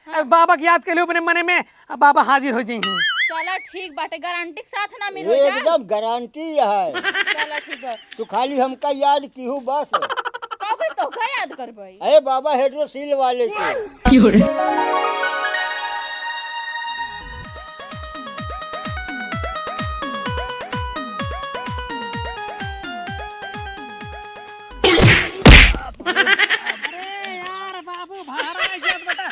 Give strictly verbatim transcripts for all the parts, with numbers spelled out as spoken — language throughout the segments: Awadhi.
अब बाबा के याद कर लियो अपने मने में, अब बाबा हाजिर हो जाई। चला ठीक बाटे, गारंटी के साथ ना मिलो जा। एकदम गारंटी है। चला ठीक बा। तू खाली हमका याद कीहू बस। का करी तोहका याद करबै? अरे बाबा हाइड्रोसील वाले के। अरे यार बाबू, भाड़ा आ जात बेटा।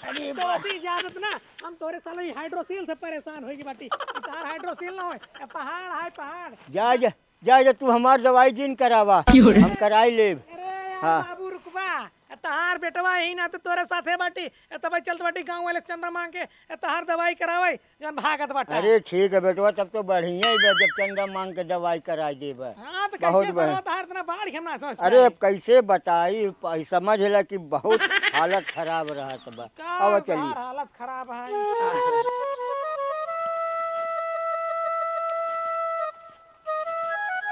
अरे तो बा- ऐसी इजाजत ना, हम तोरे साला ई हाइड्रोसील से परेशान होई बाटी। ई तार हाइड्रोसील ना होए, ए पहाड़ है पहाड़। जा, जा, जा, जा, तू हमार दवाई जिन करावा, क्यों रे? हम कराई लेब। अरे यार हाँ। बाबू रुकबा, ए तहार बेटवा यही ना तो तोरे साथे बाटी, ए तबै चलत बाटी गाँव वाले चंदा मांग के, ए तहार दवाई करावे। जौन भागत बाटा। अरे ठीक है बेटवा, तब तो बढ़िया ही बा, जब चंदा मांग के दवाई कराई देबा। हाँ, तो बहुत कैसे बढ़िया। सरवा तहार इतना बाढ़ के हम ना समझ अरे पाए। अब कैसे बताई, प-, समझ ला कि बहुत हालत खराब रहत बा। का अब चली। तहार हालत खराब है।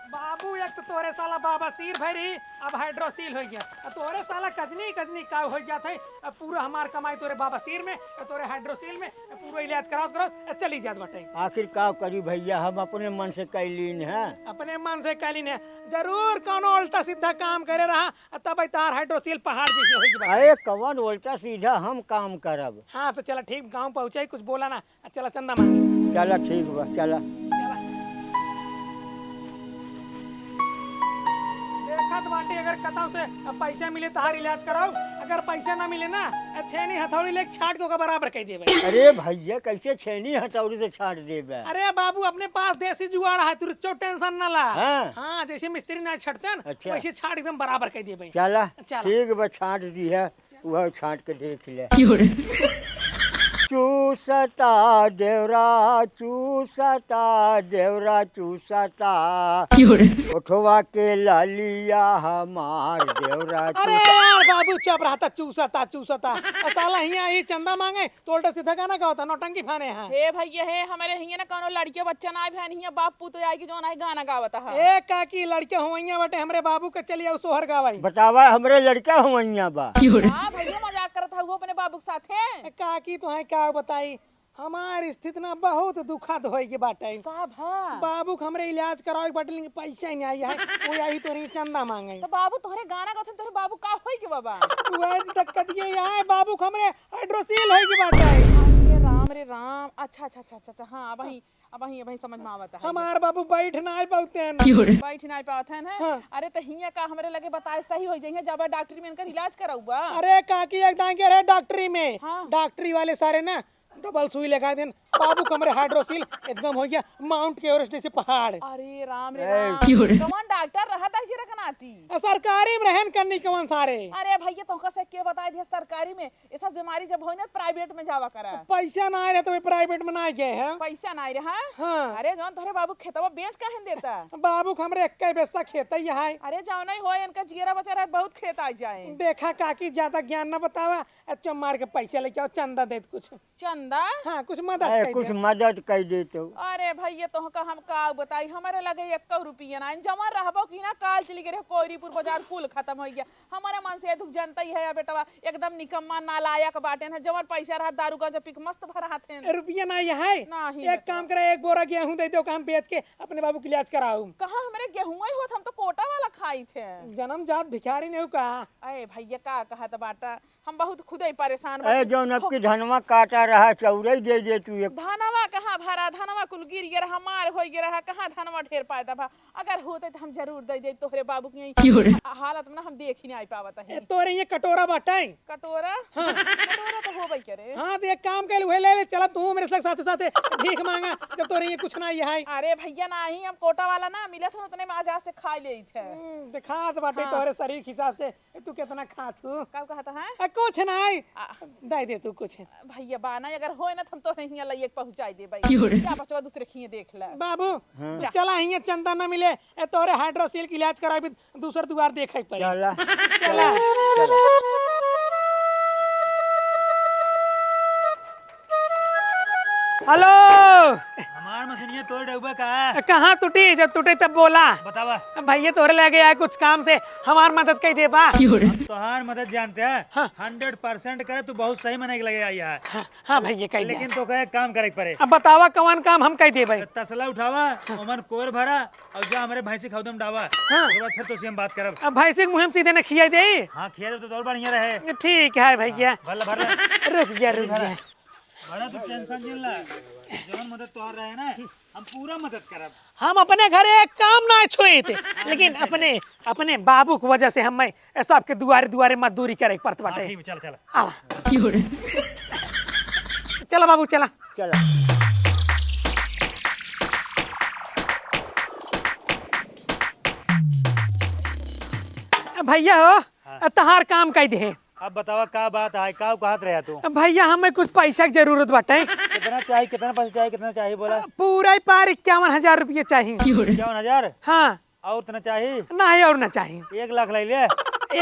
बाबू, एक तो तोरे साला बवासीर भरी, अब हाइड्रोसील हो गया। अब तोरे साला कजनी कजनी का हो जात है, अब पूरा हमार कमाई तोरे बवासीर में, अब तोरे हाइड्रोसील में, अब पूरा इलाज करावत करावत, अब चली जात बाटे। आखिर का करी भैया, हम अपने मन से कैलीन है। अपने मन से कैलीन है, जरूर कौनो उल्टा सीधा काम करे रहा, अब तब तार हाइड्रोसील पहाड़ जैसे होई बाटे। अरे कौन उल्टा सीधा हम काम करब? हाँ तो चला ठीक, गाँव पहुँचाई, कुछ बोला ना, आ, चला चंदा मांग। चला ठीक बा, चला। चला। देखत बाटी अगर कतौ से अब पैसा मिले तहार इलाज कराओ, अगर पैसा ना मिले ना, आ, छेनी हथौड़ी लेके छाट के ओकर बराबर कर देबे। अरे भैया, कैसे छेनी हथौड़ी से छाट देबे? अरे बाबू, अपने पास देसी जुगाड़ है, तू रुचो टेंशन ना ला। हाँ। हाँ, जैसे मिस्त्री ना छटते न, अच्छा। वैसे छाट एकदम बराबर कर देबे। चला, चला। ठीक बा, छाट दी है। वह छाट के देख ले। क्यों रे? चूसता देवरा, चूसता देवरा, चूसता। क्यों रे? ओठवा के लालिया हमार देवरा अरे चूसता। यार बाबू चुप रहता, चूसता, चूसता। आ साला हियाँ ही चंदा मांगे, तो उल्टा सीधा गाना गावता, नौटंकी फाने हैं। हे भैया हे, हमरे हियाँ ना कौनो लड़के बच्चा ना आए, हियाँ बाप पूत आए कि जौन आए गाना गावत है। ए काकी, लड़के हुवैया बाटे हमरे बाबू के, चली आओ सोहर गावाई। बतावा, हमरे लड़का हुवैया बा। हाँ भैया, मजाक करत है वो अपने बाबू के साथे। ए काकी, तोहे का बताई, हमार स्थिति ना बहुत दुखद होई के बाटे। का भा? बाबू के हमरे इलाज करावे के बाटे, लेकिन पैसा ही नहीं आई है। वो आई तोरे चंदा मांगे। तो बाबू तोहरे गाना गावत हैं, तोहरे बाबू का होई के बाबा? वही दिक्कत ये है, बाबू के हमरे हाइड्रोसील होई के बाटे। अरे राम रे राम। अच्छा, अच्छा, अच्छा, अच्छा, अच्छा, हाँ, अबही, अबही, अबही समझ में आवत है। हमार बाबू बैठ ना पावत हैं। बैठ ना पावत हैं, हैं? हाँ। अरे तो हियाँ का हमरे लगे बताए सही हो जाइए, जब डॉक्टरी में इनकर इलाज करौबा। अरे काकी, एक दांगे रहे डॉक्टरी में, हाँ। डॉक्टरी वाले सारे ना डबल सुई लगा देन, बाबू के हमरे हाइड्रोसील एकदम हो गया माउंट एवरेस्ट जैसे पहाड़। अरे राम रे ए। राम, कौन डॉक्टर रहत है जी रघनाथी? आ, सरकारी में रहन करनी कौन सारे। अरे भैया, तोहका से के बताए दिया सरकारी में? ये सब बीमारी जब होई ना, प्राइवेट में जावा करा। पैसा ना आए रहे तो वे प्राइवेट में ना गए हैं। पैसा ना आए रहे, हाँ? हाँ। अरे जौन तोहरे बाबू खेतवा बेच काहे न देता? बाबू के हमरे एक्के बेस्सा खेत ही है। अरे जौन ही होए, इनका जियरा बचा रहे, बहुत खेत आ जाए। देखा काकी, ज्यादा ज्ञान ना बतावा, अच्छा मार के पैसा लेके आओ, चंदा दे दे कुछ। चंदा? हाँ, कुछ मदद ए, कर कुछ दे। मदद कर दे तो। अरे भैया, तोहका हम का बताई, हमारे लगे एक्को रुपया ना, जमा रहबो कि ना, काल चली गए रहे कोईरीपुर बाजार, कुल खत्म हो गया। हमारे मन से दुख जनता ही है या बेटवा, एकदम निकम्मा नालायक बाटे ना, जवन पैसा रहा दारू गांजा पी के मस्त भरा हाथे। रुपया ना ये है? नहीं एक बेटवा। काम करे, एक बोरा गेहूं दे दो, काम बेच के अपने बाबू के इलाज कराऊ। कहाँ हमरे गेहूं ही होत, हम तो कोटा वाला खाई थे। जन्म जात भिखारी नहीं का? अरे भैया, का कहत बाटा, हम बहुत खुदे परेशान ए, बाटी। जौन अब की धनवा काटा रहा, चौरई दे दे तू एक। धनवा कहाँ भरा, धनवा कुल गिर गया रहा, मार हो गया रहा, कहाँ धनवा ढेर पैदा भा। अगर होते तो हम जरूर दे दे तोहरे बाबू के यहीं। क्यों रे? हा-, हालत में ना हम देख ही नहीं पावत है। ए, तोरे ये कटोरा बाटे? कटोरा? हाँ। कटोरा तो होबे करे। हाँ, तो एक काम कर, वही ले ले, चला तू मेरे साथ, साथे साथे भीख मांगा, जब तोरे ये कुछ ना ये है। अरे भैया, ना ही हम कोटा वाला ना मिले थे, उतने में आज से खा ले थे। हम्म, दिखात बाटे हाँ। तोहरे शरीर के हिसाब से। ए, तू कितना खात हो? का कहत है? ए, कुछ नहीं। आ। दे दे तू कुछ। भैया बाना, अगर होए ना, तो हम तोहरे हियाँ लइए के पहुँचाई देबे। क्यों रे? जा बचवा, दूसरे खिए देख ले। बाबू, हाँ। जा। चला हियाँ चंदा ना मिले, ए, तोहरे हाइड्रोसील के इलाज कराबी, दूसर दुआर देखे के पड़ी। चला। चला। चला। हेलो। हमार मशीनिया तोड़ डउबा का? कहाँ टूटी? जब टूटे तब बोला। बतावा। भैया तोहरे लगे आए कुछ काम से, हमार मदद कइ देबा। हम तोहार मदद जानते हैं। हाँ। हंड्रेड परसेंट करे, तू बहुत सही मनई के लगे आई है। हाँ, हाँ भैया, कइ दे। लेकिन तोका एक काम करे के पड़े। अब बतावा कवन काम हम कइ देबे? तसला उठावा, हाँ। ओमन कोर भरा, अउर जा हमरे भैंसी खउदम डावा। हाँ। ओकर बाद फिर तोसे हम बात करब। अब भैंसी के मुँह में सीधे न खियाई देई? हाँ, खिया दे तो और बढ़िया रहे। ठीक है भैया। हाँ, भर ले, भर ले। रुक जा, रुक जा। बड़ा तू टेंशन जिन ला, जवन मदद तोहार रहे ना, हम पूरा मदद करब। हम अपने घरे एक काम ना छोइत, लेकिन अपने, अपने बाबू की वजह से हमें सबके दुआरे दुआरे मजदूरी करे के पड़त हाँ, बाटे। ठीक बा, चल, चल। आवा। चला बाबू, चला। चला। भैया हो, हाँ। तहार काम कइ दे। अब बतावा का बात है, का कहत रहे तू? भैया, हमें कुछ पैसा के जरूरत बाटे। कितना चाही, कितना पैसा चाही, कितना चाही बोला? पूरा ही पार इक्यावन हजार रुपये चाही। इक्यावन हजार? हाँ। और इतना चाही? नहीं, और ना चाही। एक लाख ले ले।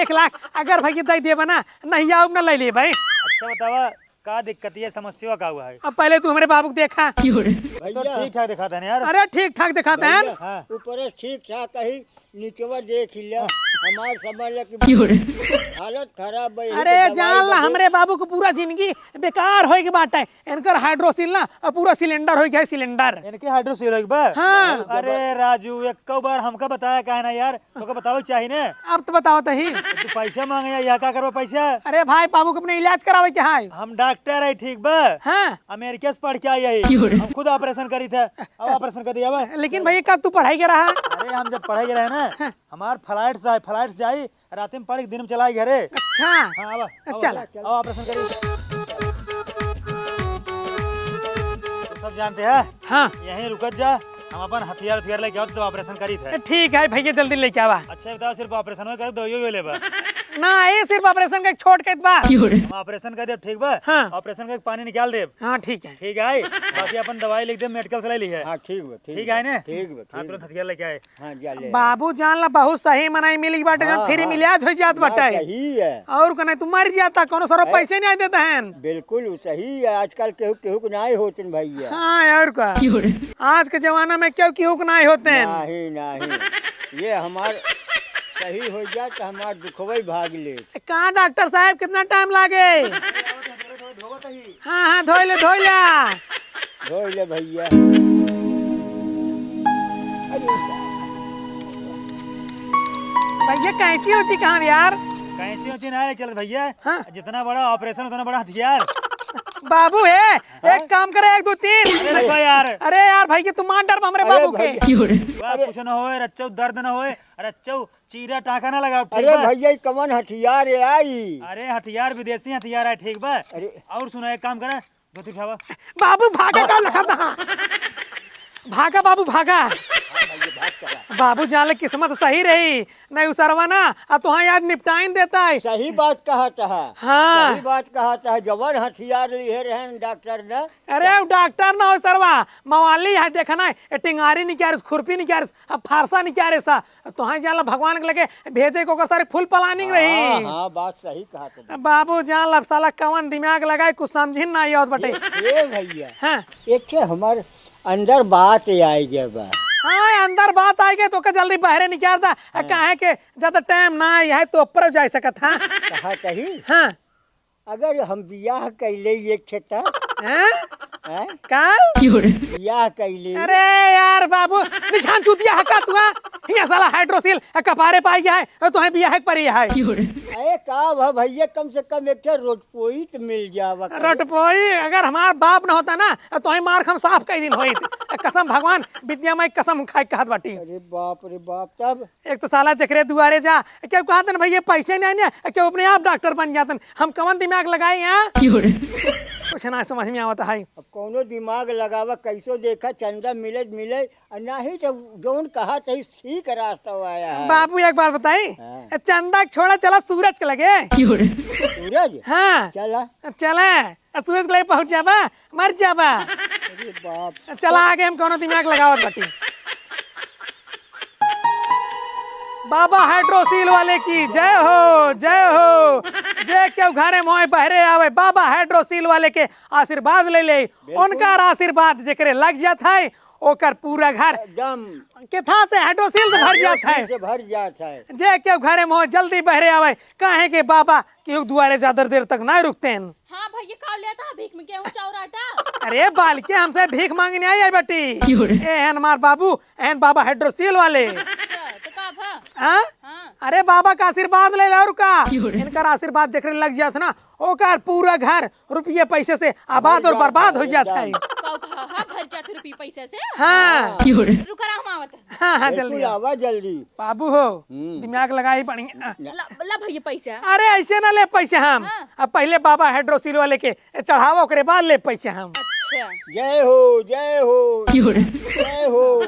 एक लाख? अगर भैया दइ देबा ना, नहीं आउब ना ले लेबे। अच्छा बतावा, का दिक्कत है, समस्या का हुआ है? अब पहले तू हमरे बाबू को देखा। तो भैया। ठीक ठाक दिखाता है यार। अरे ठीक ठाक दिखाता है। भैया, हाँ। ऊपर से ठीक ठाक कही, नीचवा देख लिया, हमार समझ ले कि हालत खराब है, यही अरे तो दवाई जान ला, बदे। हमरे बाबू को पूरा जिंदगी बेकार होए के बाटे। इनकर हाइड्रोसिल ना, अब पूरा सिलेंडर होए गया है, सिलेंडर। इनके हाइड्रोसिल होए के बा? हाँ। अरे राजू, एको बार हमका बताया काहे ना यार, तोका बतावे के चाही ने। अब तो बताओ तही। तू पैसा मांगे या, या का करबा पैसा? अरे भाई, बाबू को अपने इलाज करावे के है। हम डॉक्टर है, ठीक बा? हाँ। अमेरिका से पढ़ के आई है। हम खुद ऑपरेशन करी थे। अब ऑपरेशन कर दिया बा। लेकिन भैया, कब तू पढ़ाई के रहा? अरे, हम जब पढ़ाई के रहे ना, हाँ। हमार फ्लाइट से, फ्लाइट से जाई, रात में पढ़ के दिन में चलाई घरे। अच्छा। हाँ, आवा, आवा, चला। आवा, ऑपरेशन करी। तू सब जानते हैं? हाँ। यहीं रुकत जा, हम अपन हथियार, हथियार लेके आओ, तो ऑपरेशन करी थे। ठीक है भैया, जल्दी लेके आवा। अच्छा, बताओ, सिर्फ ऑपरेशन में कर दो, यो, यो लेबा? ना, ये सिर्फ ऑपरेशन का एक छोट कट बा। हम ऑपरेशन कर देब, ठीक बा? हाँ। ऑपरेशन का एक पानी निकाल देब। हाँ, ठीक है। ठीक है, बाकी अपन दवाई लिख देब, मेडिकल से ले ली है। हाँ, ठीक बा, ठीक ठीक बा। है ने? ठीक बा, हाँ, ठीक तुरंत बा। हथियार लेके आए। हाँ, जा ले। बाबू जान ला, बहुत सही मनई मिली बाटे, जौन हाँ, फ्री हाँ। में इलाज हो जात ना, बाटे। सही है। और कने तू मर जाता, कोनो सरो ए? पैसे नहीं देता है। बिल्कुल, उ सही है। आजकल केहू, केहू के नाई होतन भैया। हाँ, और का? आज के जमाना में केहू, केहू के नाई होते हैं। नहीं, नहीं। ये हमार सही हो जाए तो हमार दुखवे भाग ले। कहाँ डॉक्टर साहब, कितना टाइम लागे? हाँ, हाँ, धोई ले, धोई ले। धोई ले भैया। अरे। भैया, कैंची उची कहाँ यार? कैंची उची ना ले चलत भैया। हाँ। जितना बड़ा ऑपरेशन, उतना बड़ा हथियार। बाबू है, हाँ? एक काम करे, एक, दो, तीन। अरे रुको यार। अरे यार, भाई, ये तू मार डर हमरे अरे बाबू के। भैया। वाह, अरे। कुछ ना होए, रच्चो दर्द ना होए, रच्चो चीरा टाका ना लगाओ, ठीक अरे बा? भैया, ये कवन हथियार है आई? अरे हथियार विदेशी हथियार है, ठीक बा? अरे। और सुना, एक काम करा, धोती उठावा। बाबू भागा का लखा था। भागा बाबू, भागा। हाँ भैया, भाग चला। बाबू जान ले, किस्मत सही रही, नहीं उ सरवा ना, अब तुहाँ याद निपटाइन देता है। सही बात कहत है। हाँ। सही बात कहत है, जवन हथियार लिहे रहन डॉक्टर ने। अरे, उ डॉक्टर ना हो सरवा, मवाली है, देखा ना, ए टिंगारी निकारिस, खुरपी निकारिस, अब फारसा निकारिस, तुहाँ जान ला भगवान के लगे भेजे को ओकर सारी फुल प्लानिंग रही। हाँ, हाँ, बात सही कहत है। बाबू जान ला, अब साला कवन दिमाग लगाए, कुछ समझिन ना आवत बटे। ए, ए भैया। हाँ। एक ठे हमार अंदर बात आई गया बा। हाँ, अंदर बात आई गया तो ओके जल्दी बाहरे निकाल दा। हाँ। काहे के ज्यादा टाइम ना आई है तो ऊपर जा सकत, हाँ। कहा कही? हाँ। अगर हम बियाह कैले एक ठे त? हैं? हैं? का? बियाह कैले। अरे यार बाबू, निशान चूतिया हका तू, हाँ? ये साला हाइड्रोसिल कपारे पाई गया है, और तुहें बियाह के परी है। अरे का भा भैया, कम से कम एक ठे रोटपोई त मिल जावा करे। रोटपोई, अगर हमार बाप न होता ना, तो तुहें मार हम साफ कई दिन होइत। कसम भगवान, विद्या माई कसम खाए कहत बाटी। अरे बाप रे बाप, तब? एक तो साला जेकरे दुआरे जा, केहू कहत न भैया पैसे नहीं ना, केहू अपने आप डॉक्टर बन जातन। हम कवन दिमाग लगाई यहाँ? कुछ ना समझ में आवत है। अब कौनो दिमाग लगावा, कैसो देखा, चंदा मिले, मिले, और नहीं तो जौन कहा तही ठीक रास्ता आया है। बाबू एक बात बताई, हाँ। ए, चंदा के छोड़ा, चला सूरज के लगे। सूरज? हाँ। चला। चला, आ सूरज के लगे पहुँच जाबा, मर जाबा। अरे बाप। चला आगे, हम कौनो दिमाग लगावत बाटी। बाबा हाइड्रोसील वाले की जय हो, जय हो। जे केहू घरे मोए बहरे आवे, बाबा हाइड्रोसील वाले के आशीर्वाद ले ले। बिल्कुल। उनकर आशीर्वाद जेकरे लग जात है, ओकर पूरा घर एकदम। केथा से, हाइड्रोसील से भर जात है। हाइड्रोसील से भर जात है। जे केहू घरे मोए जल्दी बहरे आवे, काहे के बाबा केहू दुआरे ज्यादा देर तक ना रुकते हैं। हाँ भैया, का लेता है भीख में, गेहूं, चाउर, आटा? अरे बालके, हमसे भीख मांगने आई है बेटी। क्यों रे? ए हन हमार बाबू, एहन बाबा हाइड्रोसील वाले। अच्छा, तो का भा? हाँ? हाँ। अरे बाबा का आशीर्वाद ले लो और का? क्यों रे? इनकर आशीर्वाद जेकरे लग जात ना, ओकर पूरा घर रुपये पैसे से आबाद और बर्बाद हो जात है। का कहा, हाँ, भर जात रुपये पैसे से? हाँ। क्यों रे? रुका रहा, हम आवत हैं। हाँ, हाँ, जल्दी बिल्कुल आओ। आवा, जल्दी। बाबू हो, हम्म। दिमाग लगाई बढ़िया। ला, ला भैया पैसा। अरे ऐसे ना ले पैसे हम। हाँ। अब पहले बाबा हाइड्रोसील वाले के चढ़ावा, ओकरे बाद ले पैसे हम। अच्छा। जय हो, जय हो, क्यों रे? जय हो,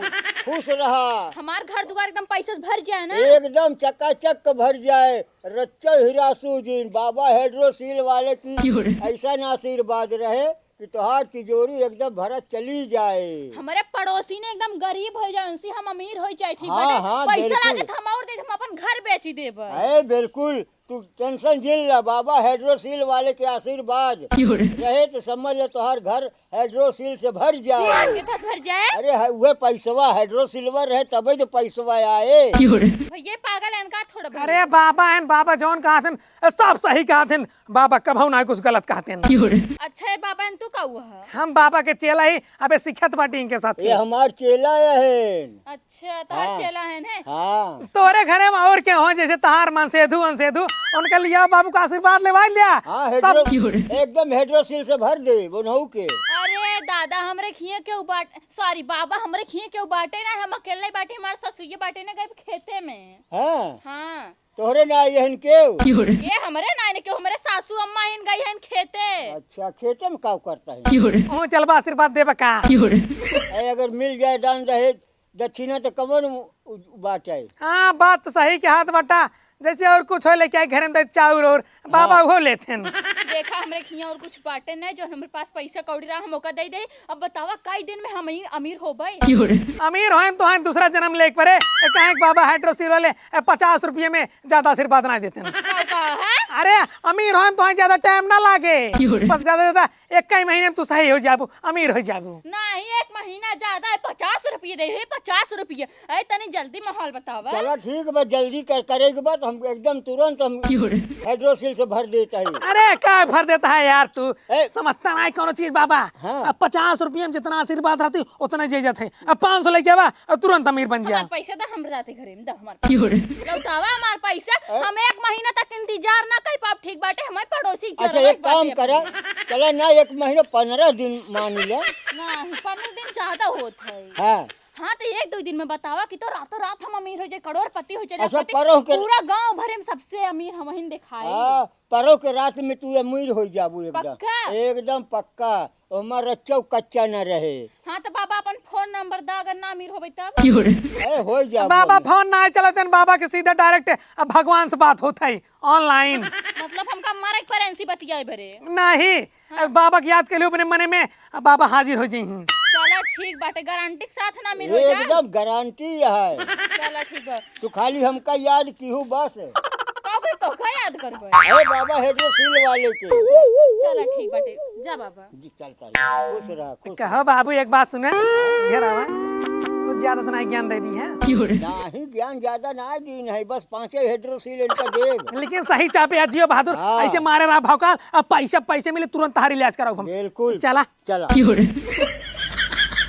खुश रहा। हमार घर दुआर एकदम पैसे से भर जाए ना। एकदम चकाचक भर जाए। रच्चो हिरासू दिन बाबा हाइड्रोसील वाले की क्यों रे? ऐसा ना आशीर्वाद रहे कि तोहार तिजोरी एकदम भरत चली जाए। हमरे पड़ोसी ने एकदम गरीब हो जाए, उनसे हम अमीर हो जाए, ठीक हाँ, बाटे? हाँ, पैसा बिल्कुल। लागे तो हम और दे, हम अपन घर बेची देबे। अरे बिल्कुल, तू टेंशन जिन ला, बाबा हाइड्रोसील वाले के आशीर्वाद क्यों रे? रहे तो समझ ले तोहार घर हाइड्रोसील से भर जाए। कितना से भर जाए? अरे है, उहे पैसवा हाइड्रोसीलवा रहे तबे तो पैसवा आए। क्यों रे? भैया पागल है इनका थोड़ा बहुत। अरे बाबा हैं, बाबा जौन कहत हैं, सब सही कहत हैं। बाबा कभऊ ना कुछ गलत कहत हैं। क्यों रे? अच्छा है बाबा हैं, तू का हुआ है? हम बाबा के चेला ही, अबे सिखत बाटी इनके साथ ये के। हमार चेला है। अच्छा, तोहार हाँ। चेला है ने? हाँ। तोरे घरे में और के हो, जैसे तहार मनसेधु, अनसेधु, उनके लिया बाबू का आशीर्वाद लेवाई लिया। हाँ, सब हेड्रो-, एकदम हाइड्रोसील से भर दे, बोनहु के। अरे दादा, हमरे खिए केहू बाट-, sorry बाबा, हमरे खिए केहू बाटे ना, हम अकेले बाटे, हमार ससुइये बाटे ना, गए खेते में। हाँ। हाँ। तोहरे ना यहन केहू? ये हमरे ना, इनके हमरे सासू अम्मा इन गई हैं खेते। अच्छा, खेते में का करता है? ओ, चलबा आशीर्वाद देबा का? ए, अगर मिल जाए दान दहेज, दक्षिणा तो कवन उ-, उ-, बात है? हाँ, बात तो सही कहत बाटा। जैसे और कुछ हो लेके आए घर में, चाउर और बाबा हाँ। उहो लेते हैं। देखा, हमरे खिया और कुछ बाटे नहीं, जो हमरे पास पैसा कौड़ी रहा, हम ओका दे दे। अब बतावा, कई दिन में हम ही अमीर होबे? अमीर होएम तो हम दूसरा जन्म लेके परे। ए, काहे कि बाबा हाइड्रोसील वाले, ए, पचास रुपये में ज्यादा आशीर्वाद ना देते हैं। का, का है? अरे, अमीर होएम तो हम ज्यादा टाइम ना लागे। बस ज्यादा ज्यादा एक ही महीने में तू सही हो जाबू, अमीर हो जाबू। नहीं, एक महीना ज्यादा है, पचास रुपये दे, हे, पचास रुपये। अरे, तनी जल्दी माहौल बतावा। चला ठीक बा, जल्दी कर, करे के बाद हम एकदम तुरंत हम हाइड्रोसील से भर देता है। अरे, का भर देता है यार तू? ए। समझता नहीं कौनो चीज बाबा। हाँ। अब पचास रुपये में जितना आशीर्वाद रहती, उतना दे जाते हैं। अब पाँच सौ लेके आवा, अब तुरंत अमीर बन जा। हमार पैसा दा, हम रहते घरे में, दा हमार। लौटावा हमार पैसा, ए। हम एक महीना तक इंतजार ना कर पाब, ठीक बाटे, हमार पड़ोसी अच्छा, जरूरत एक काम बाटे करा, अपने। चला ना, एक महीना पन्द्रह दिन मान ले। नहीं, पन्द्रह दिन ज्यादा होत है। हाँ। हाँ, तो एक दो दिन में बतावा कि तो रातों रात हम अमीर हो जाए, करोड़पति हो जाए, अच्छा, लखपति, परोह के पूरा गांव भरे में सबसे अमीर हम ही दिखाए। हाँ, परोह के रात में तू अमीर हो जाबू एकदम। पक्का? एकदम पक्का। ओमा रच्चो कच्चा न रहे। हाँ, तो बाबा अपन फोन नंबर दा, अगर ना अमीर होबे तब। ए, हो जाबू बाबा अमीर। फोन ना चलते हैं, बाबा के सीधा डायरेक्ट अब भगवान से बात होत है। Online। मतलब हमका मरे के परेंसी बतियाए बरे। नहीं, हाँ। अब बाबा के याद कर लियो अपने मने में, अब बाबा हाजिर हो जाई हैं। चला ठीक बाटे, गारंटी के साथ ना मिल हो जा। एकदम गारंटी है। चला ठीक बा। तू खाली हमका याद किहू बस। का करे तोहका याद करबे? अरे बाबा हाइड्रोसील वाले के। चला ठीक बाटे, जा बाबा। जी चलता है। खुश रहा, खुश कहो बाबू, एक बात सुने, इधर आवा। कुछ ज्यादा तो नहीं ज्ञान दे दी है। नहीं, ज्ञान ज्यादा ना दी नहीं, बस पाँचे हाइड्रोसील इनका देब। लेकिन सही चापे है जियो बहादुर, हाँ। ऐसे मारे रहा भौकाल, अब पैसा पैसे मिले तुरंत तहार इलाज कराओ हम। बिल्कुल। चला। चला।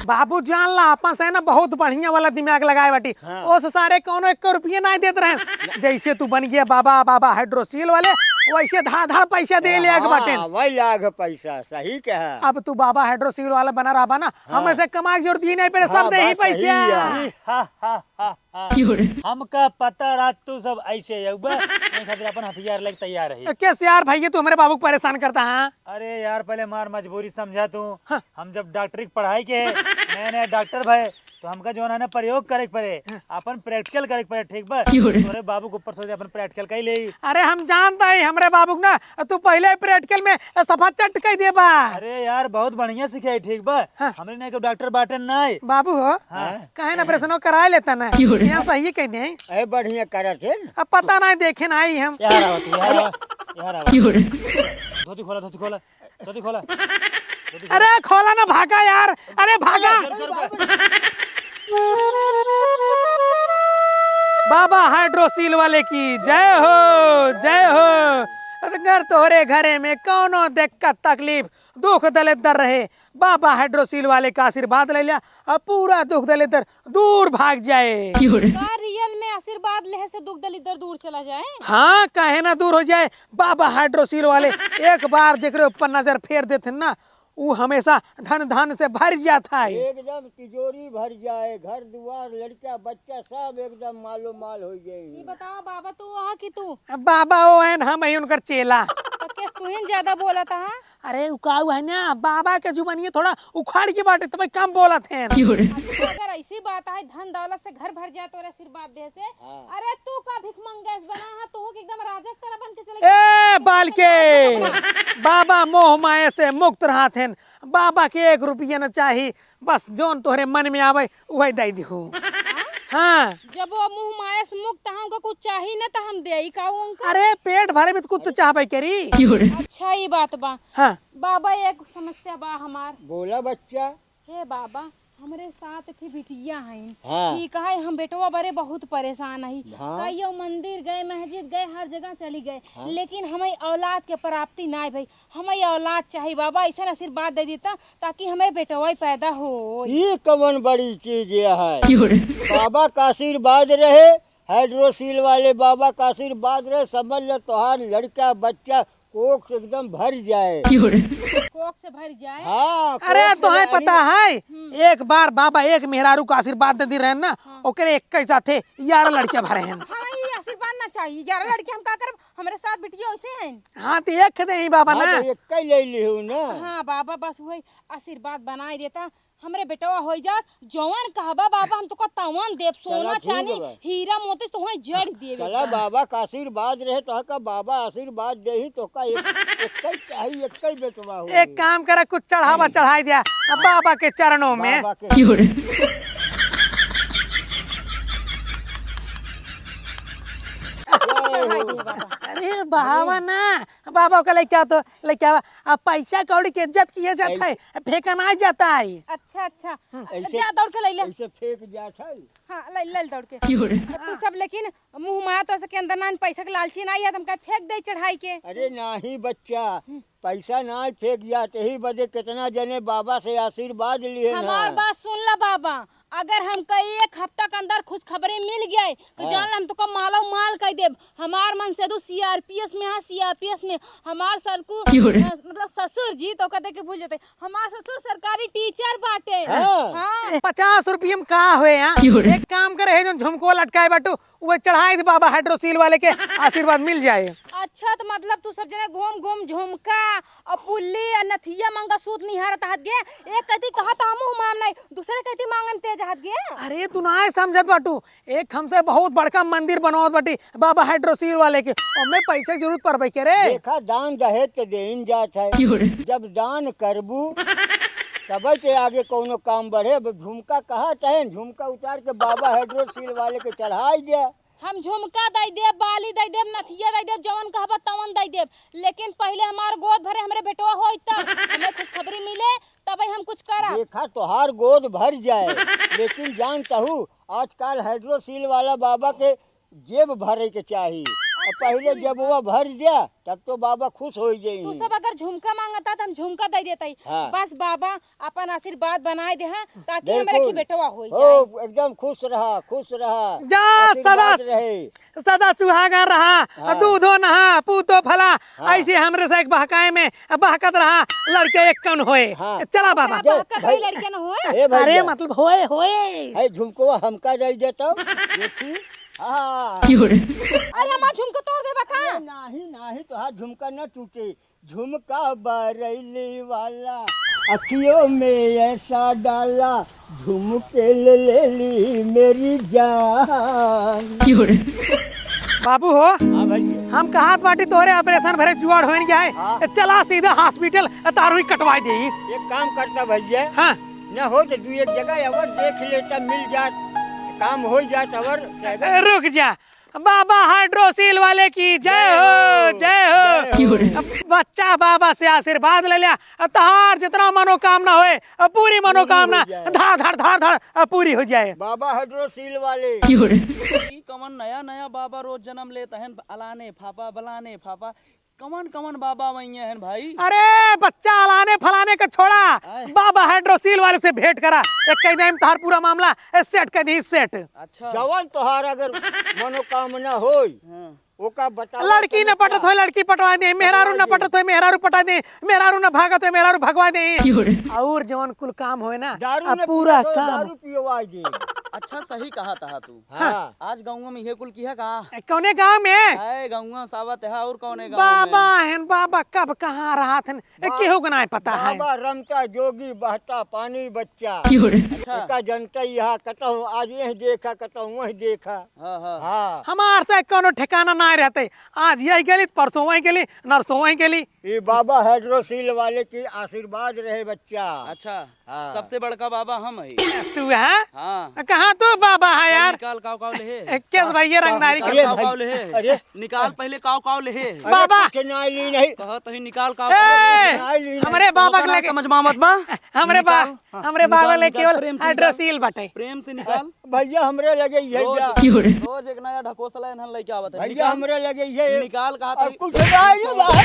बाबू जान ला, आपन से ना बहुत बढ़िया वाला दिमाग लगाए बाटी। हाँ। ओस सारे कौनो एक रुपये ना देत रहे। जैसे तू बन गया बाबा, बाबा हाइड्रोसील वाले, वैसे धाड़ धाड़ पैसा दे ले आगे हाँ, बाटेन। वही लाग पैसा, सही कहा। अब तू बाबा हाइड्रोसील वाला बना रहा बा ना, हाँ। हम ऐसे कमाए के जरूरत ही नहीं पड़े, सब हाँ, दे ही बात सही पैसा। है। हा, हा, हा, हाँ। हमका पता रहा तू सब ऐसे अउबा, नहीं खातिर अपन हथियार लेके तैयार है। कैसे यार भाई, ये तू हमरे बाबू को परेशान करता है? अरे यार, पहले हमार मजबूरी समझा तू। हाँ। हम जब डॉक्टरी के पढ़ाई के नया नया डॉक्टर भए, तो हमका जौन है ना प्रयोग करे के पड़े, हाँ। अपन प्रैक्टिकल करे के पड़े, ठीक बा? तोरे बाबू के ऊपर छोड़ दे, अपन प्रैक्टिकल कई ले। अरे हम जानता है हमरे बाबू के ना, तू पहले ही प्रैक्टिकल में सफा चट कई देबा। अरे यार, बहुत बढ़िया सिखाई, ठीक बा? हाँ। हमरे नहीं को डॉक्टर बाटे नहीं। बाबू हो, हाँ। काहे ना ऑपरेशनो कराए लेता ना? क्यों रे? यहाँ सही कह दे। ए, बढ़िया करत है। अब पता नहीं, देखे ना आई हम। यार, आओ तू, यार, आओ। यहाँ रहा। धोती खोला, धोती खोला, धोती खोला, धोती खोला। अरे खोला ना, भागा यार, अरे भागा। रुको, रुको, रुको। बाबा हाइड्रोसील वाले की जय हो, जय हो। अगर तोहरे घरे में कौनो दिक्कत तकलीफ दुख दलिद्दर रहे, बाबा हाइड्रोसील वाले का आशीर्वाद ले लिया, अब पूरा दुख दलिद्दर दूर भाग जाए। का रियल में आशीर्वाद लेहे से दुख दलिद्दर दूर चला जाए? हाँ, काहे ना दूर हो जाए। बाबा हाइड्रोसील वाले एक बार जेकरे ऊपर नजर फेर देथिन ना, उ हमेशा धन धान्य से भर जात है। एकदम तिजोरी भर जाए, घर दुआर, लड़का बच्चा सब एकदम मालो माल हो जाए। ये बताओ बाबा, तू वहाँ की तू? बाबा वो है, हम ही उनकर चेला। तो केस तू ही ज्यादा बोला था, हाँ? अरे, उ का हुआ है ना, बाबा के जुबानिये थोड़ा उखाड़ के बाटे, तबे कम बोलत हैं। अच्छा, अगर ऐसी बात है, धन दौलत से घर भर जाए तोरे आशीर्वाद दे से। हाँ। अरे, तू का भिखमंगेस बना है, तू के एकदम राजा की तरह बन के चले ए, गए। बालके, बाबा मोह माया से मुक्त रहत हैं, बाबा के एक रुपया न चाही, बस जौन तोहरे मन में आवे, उहे दे दिहू। हाँ? हाँ। जब वो मुँह माया से मुक्त हैं, उनका कुछ चाही ना, तो हम देई का उनका? अरे, पेट भरे में तो कुछ तो चाहबे करी। अच्छा, ई बात बा। हाँ। बाबा, एक समस्या बा हमार। बोला बच्चा। हे बाबा, हमरे सात ठी बिटिया हैं। हाँ। ठीक है, हम बेटवा बरे बहुत परेशान हई। हाँ। कहियो मंदिर गए, मस्जिद गए, हर जगह चली गए, हाँ। लेकिन हमें औलाद के प्राप्ति ना भई। हमें औलाद चाही बाबा, ऐसा आशीर्वाद दे देता ताकि हमें बेटवा पैदा हो। ये कवन बड़ी चीज ये है? क्यों रे? बाबा का आशीर्वाद रहे, हाइड्रोसील वाले बाबा का आशीर्वाद रहे, समझ ले तोहार लड़का बच्चा कोख से एकदम भर जाए। क्यों रे? कोख से भर जाए? हाँ, अरे, कोख से तोहे भर पता जाए। है, हम्म। एक बार बाबा एक मेहरारू का आशीर्वाद दे दी रहे ना, हाँ। ओकरे एक ही साथे ग्यारह लड़के भरे हैं। हाँ, ये आशीर्वाद ना चाहिए, ग्यारह लड़के हम का करब? हमरे सात बिटिया वैसे हैं। हाँ, तो एक दे ही बाबा हाँ, ना। तो एक ही ले लिहू ना। हाँ बाबा, बस वही आशीर्वाद बनाए देता, हमरे बेटवा होई जात, जवन कहबा बाबा, हम तोका तवन देब, सोना चला, ठीक चानी, बा। हीरा मोती तोहे जड़ देब चला, एकदम। बाबा का आशीर्वाद रहे, तोहका बाबा आशीर्वाद देही, तोहका एक, एक ही चाही, एक ही बेटवा हो। एक काम करा, कुछ चढ़ावा चढ़ाई दिया अब बाबा के चरणों में। बाबा के। क्यों रे? चढ़ाई दे बाबा। अरे बहावा ना, बाबा का लेके आओ तो, लेके आओ। अब पैसा कौड़ी के इज्जत किया जाता है, फेंका ना जाता है। अच्छा, अच्छा। हम्म। ऐसे, जा दौड़ के ले ले। ऐसे फेंक जात है। हाँ, ले, ले दौड़ के। क्यों रे? तू सब लेकिन मुँह माया तो सके अंदर ना, पैसा के लालची ना है, हम कहीं फेंक दे चढ़ाई के। अरे नाही बच्चा, हम्म। पैसा ना फेंक जात, यही बदे कितना जने बाबा से आशीर्वाद लिए ना। हमार बात सुन ला बाबा, अगर हमका एक हफ्ता के अंदर खुशखबरी मिल गई, तो हाँ। जान ला हम तोका मालो माल कह देब। हमार मनसेदू सीआरपीएस में है, सीआरपीएस में। हमार सरकू, क्यों रे? अ, मतलब ससुर जी, तोका देख के भूल जाते। हमार ससुर सरकारी टीचर बाटे। हाँ। हाँ। पचास रुपये में का होए, हाँ? क्यों रे? एक काम करे है, जो झुमको लटकाए बाटू, वो चढ़ाई दे बाबा हाइड्रोसील वाले के, आशीर्वाद मिल जाए। अच्छा, तो मतलब तू सब जने घूम घूम झुमका और पुल्ली और नथिया मंगलसूत्र निहारत हाथ गे, एक कहती कहा तो हमहू मांग नहीं, दूसरे कहती मांगन तेज हाथ गे। अरे तू ना समझत बाटू, एक हमसे बहुत बड़का मंदिर बनवावत बाटी बाबा हाइड्रोसील वाले के, ओमे पैसे की जरूरत पड़बे करे। देखा, दान दहेज के देन जात है। क्यों रे? जब दान करबू तबे के आगे कौनो काम बढ़े। अब झुमका कहा तहन, झुमका उतार के बाबा हाइड्रोसील वाले के चढ़ाई दे। हम झुमका दई देब, बाली दई देब, नथिया दई देब, जवन कहबा तवन दई देब, लेकिन पहिले हमार गोद भरे हमरे बेटवा होई तब हमें खुशखबरी मिले, तबे हम कुछ करब। देखा, तोहार गोद भर जाए, लेकिन जान तहू, आजकल हाइड्रोसील वाला बाबा के जेब भरे के चाही। अच्छा, पहिले ठीक बा। जेबवा भर दिया, तब तो बाबा खुश हो जाई। तू सब अगर झुमका मांगता, तो हम झुमका दे देता ही। हाँ। बस बाबा अपन आशीर्वाद बनाए दे, हाँ, ताकि हमरे बिल्कुल। की बेटवा हो हो, जाए। एकदम खुश रहा, खुश रहा। जा, आशीर्वाद सदा रहे। सदा सुहागा रहा, हाँ। दूधो नहा, पूतो फला, हाँ। ऐसे हमरे से एक बहकाए में बहकत रहा, लड़के एक कौन होए। हाँ। चला बाबा। ओकरा जय बहका भाई। कहीं लड़के न होए। ए भैया। अरे मतलब होए, होए। है झुमको हमका दे दे तो। देखी। हाँ। क्यों रे? अरे हमार झुमको तोड़ देबा का? अरे नाही, नाही, तोहार झुमका न टूटे। झुमका बरैली वाला, अखियों में ऐसा डाला, झुमके ले ले ली मेरी जान। क्यों रे? बाबू हो, हाँ भैया। हम कहत बाटी तोहरे ऑपरेशन भरे जुआड़ होइन गया है। हाँ। चला सीधा हॉस्पिटल, तार हुई कटवाई देई। एक काम करता भैया। हाँ। न हो तो दू एक जगह और देख लेता, मिल जात, काम हो जात और ए, रुक जा, बाबा हाइड्रोसील वाले की जय हो, जय हो। अब बच्चा बाबा से आशीर्वाद ले लिया, अब तहार जितना मनोकामना होए, अब पूरी मनोकामना धड़ धड़ धड़ धड़ अब पूरी हो जाए। बाबा हाइड्रोसील वाले। ई कवन नया नया बाबा रोज जन्म लेत हन, अलाने फापा, बलाने फापा, कवन कवन बाबा वही हैं भाई? अरे बच्चा अलाने फलाने का छोड़ा, आय। बाबा हाइड्रोसील वाले से भेंट करा, एक कह दे तहार पूरा मामला ए, सेट कर दी, सेट। अच्छा। जवन तोहार अगर मनोकामना होई, हाँ। ओका बता। लड़की न पटत होए, लड़की पटवा दे, मेहरारू न पटत होए, मेहरारू पटा दे, मेहरारू न भागत होए, मेहरारू भगवा दे। और जवन कुल काम होए ना, दारू अब न पूरा पीता तो काम। दारू पियवा दे। अच्छा, सही कहा तहा तू। हाँ। आज गाँव में ये कुल किया का? ए, कौने गाँव में? आए, गाँव सावत है, और कौने गाँव में? बाबा हैं, बाबा कब कहाँ रहत हैं, ए, केहू के नाय पता है। बाबा रमता जोगी बहता पानी बच्चा। अच्छा। एका जनता यहाँ कतहु आज यह देखा, कतहु वह देखा। हाँ, हाँ। हाँ। हमार से कौनो ठिकाना नाय रहते, आज यही गली, परसों वही गली, नरसों वही गली। ये बाबा हाइड्रोसील वाले की आशीर्वाद रहे बच्चा। अच्छा। हाँ। सबसे बड़का बाबा हम है। तू है? हाँ। कहाँ तू बाबा है यार? निकाल काव काव ले है। ए, केस भाई, ये रंगदारी निकाल कर। काव काव ले है। अरे। निकाल पहले काव काव ले है। अरे, बाबा। कुछ ना ली नहीं। कहत ही निकाल काव काव ले है। ए, कुछ ना ली नहीं। हमरे बाबा के लगे समझ में आवत बा। हमरे बा-, निकाल। हमरे बाबा निकाल, ले निकाल, केवल प्रेम से निकाल। हाइड्रोसील बाटे। प्रेम से निकाल। भैया, हमरे लगे यही रोज, जा। रोज एक नया ढकोसला इन्हन लेके आवत है। भैया, निकाल। हमरे लगे ये निकाल कहा अब था। कुछ नहीं है बाबा।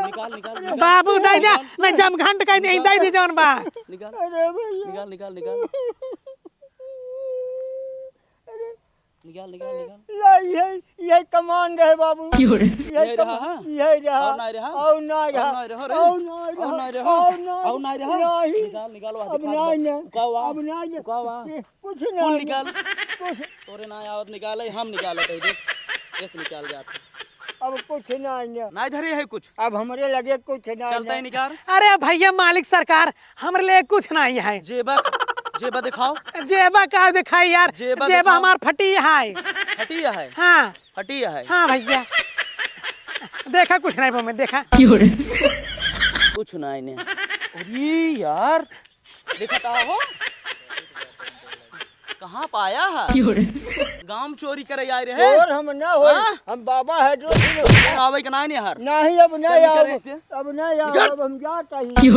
निकाल, निकाल, निकाल। बाबू, दे दे, निकाल। मैं जमघंट कह दे, निकाल। दे दे जौन बा। निकाल। अरे भैया। निकाल, निकाल, निकाल। अरे। निकाल, निकाल, निकाल। या, यही, यही कमांड है बाबू। क्यों रे? यही यही रहा, कमा-, हाँ? यही रहा। और ना रहा? और ना रहा? और ना रहा रे? और ना रहा? और ना रहा? और ना और ना रहा? नहीं। निकाल, निकाल, वहाँ अब दिखा नहीं दे। ना। का हुआ? अब नहीं ना। का हुआ? ये कुछ कुल नहीं। निकाल। कुछ। तोरे ना आवत निकाले, हम निकालत है, देख। कैसे निकाल जात है। अब कुछ नहीं ना। नहीं धरे है कुछ। अब हमरे लगे कुछ नहीं चलता है ना। निकाल। अरे भैया मालिक सरकार, हमरे लगे कुछ नहीं है। जेबा, जेबा दिखाओ। जेबा का दिखाई यार? जेबा जेबा दिखाओ। हमार फटी है। फटी है? हाँ। फटी है? हाँ भैया। देखा कुछ नहीं बा में, देखा। कुछ नहीं ने। अरे यार, देखा ता हो। कहाँ पाया है? गाँव चोरी करे आए रहे। चोर हम ना हो, हाँ? हम बाबा है जो। आवे के ना निहार। नहीं, अब नहीं चल, निकल आओ। ऐसे। अब नहीं आओ, निकल। अब हम जाता ही।